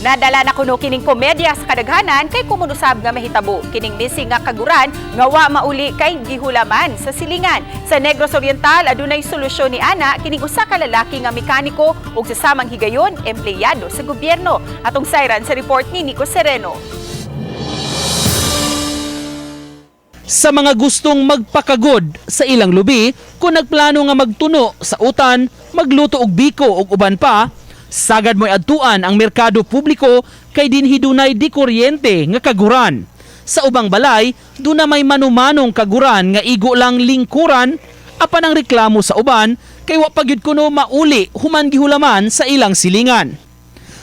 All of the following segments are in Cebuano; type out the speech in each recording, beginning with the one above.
Nadala na kuno kining komedya sa kadaghanan kay kumunusab nga mahitabo kining missing nga kaguran nga wa mauli kay gihulaman sa silingan. Sa Negros Oriental, adunay solusyon ni ana kining usa ka lalaki nga mekaniko ug sa samang higayon empleyado sa gobyerno. Atong sayran sa report ni Nico Sereno. Sa mga gustong magpakagod sa ilang lubi kung nagplano nga magtuno sa utan, magluto og biko ug uban pa, sagad mo'y adtuan ang merkado publiko kay dinhi dunay di kuryente nga kaguran. Sa ubang balay, duna may manumanong kaguran nga igo lang lingkuran apan ang reklamo sa uban kay wa pa gyud kuno mauli human gihulaman sa ilang silingan.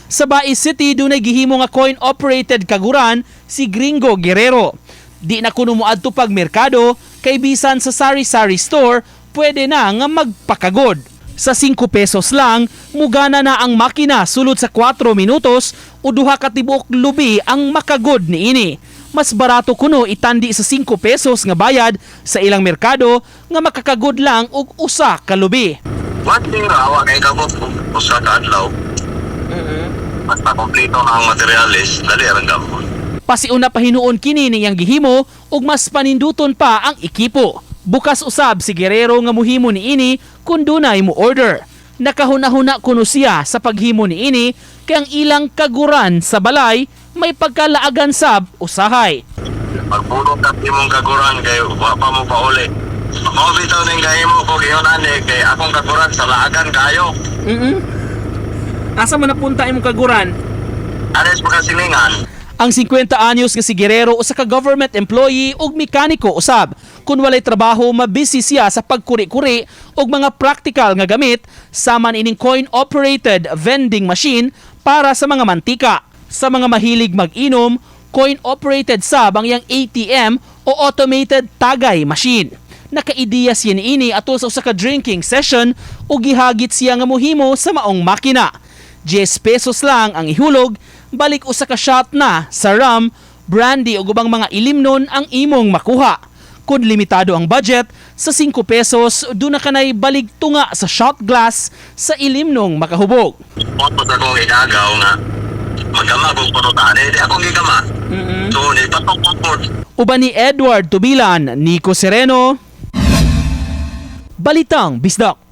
Sa Bais City, dunay gihimo nga coin-operated kaguran si Gringo Guerrero. Di na kuno moadto pag merkado kay bisan sa sari-sari store, pwede na nga magpakagod. Sa 5 pesos lang, mugana na ang makina sulod sa 4 minutos o duha ka tibuok lubi ang makagod niini. Mas barato kuno itandi sa 5 pesos nga bayad sa ilang merkado nga makakagod lang og usa ka lubi. One day ra, wa kay kabot og usa ka adlaw. Basta kompleto na ang materyales, dali ra gapon. Pasiuna pa hinuon kini niyang gihimo ug mas paninduton pa ang ekipo. Bukas usab si Guerrero nga muhimo niini kung dunay mo order. Nakahuna-huna kuno siya sa paghimo niini kay ang ilang kaguran sa balay may pagkalaagan sab usahay. Pagbulong ka imong kaguran kay wa pa mo pauli. Mao bitaw ning gahimo ko giyon ani kay akong kaguran sa laagan kayo. Asa man napunta imong kaguran? Ares pa silingan. Ang 50 anyos nga si Guerrero usa ka government employee ug mekaniko usab. Kun walay trabaho, mabisi siya sa pagkuri-kuri og mga practical nga gamit sama ining coin-operated vending machine para sa mga mantika. Sa mga mahilig mag-inom, coin-operated sab ang iyang ATM o automated tagay machine. Nakaidiya siya niini atol sa usa ka drinking session ug gihagit siya nga mohimo sa maong makina. 10 pesos lang ang ihulog, balik usa ka shot na sa rum, brandy ug ubang mga ilimnon ang imong makuha. Kung limitado ang budget, sa 5 pesos duna kanay balig tunga sa shot glass sa ilimnong makahubog. Mao pa akong igagaw nga magama kog punutan eh, di akong gigama. So ni patok po. Uban ni Edward Tubilan, Nico Sereno, Balitang Bisdak.